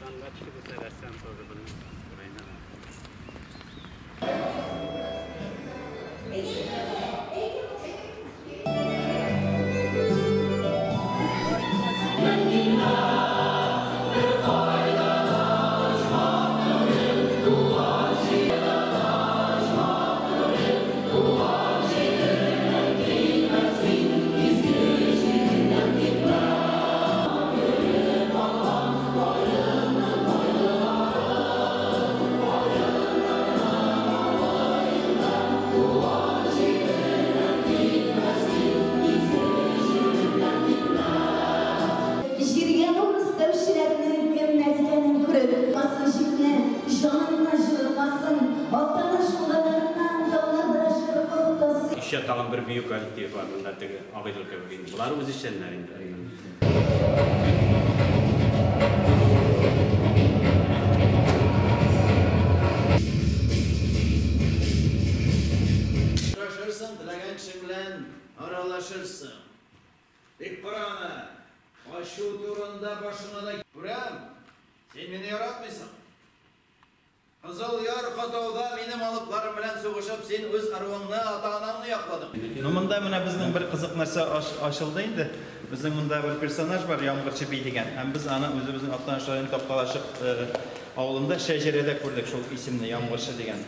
Standartçı булса, рәссам тоже белми. Җиргә нур өстәүчеләрнең кемнәр икәнен күреп, масын җирне, җаныңны җылытмасын, Актаныш елгаларыннан тауларда җыр оттасы. Еще тагын бер бию коллективы бар монда, теге Агыйдел кебек инде. Болар үзешчәннәр инде. Очрашырсың, теләгән кешең белән аралашырсың. Тик кара аны, качу турында башыңа да күрәм, син мине яратмыйсың. Кызыл Яр катауда минем алыпларым белән сугышып, син үз ыруыңны, ата-анаңны якладың. Ну, монда менә безнең бер кызык нәрсә ачылды инде. Безнең монда бер персонаж бар, Ямгырчы би дигән. Һәм без аны үзебезнең Актаныш районы Такталачык авылында шәҗәрәдә күрдек шул исемне, Ямгырчы дигән.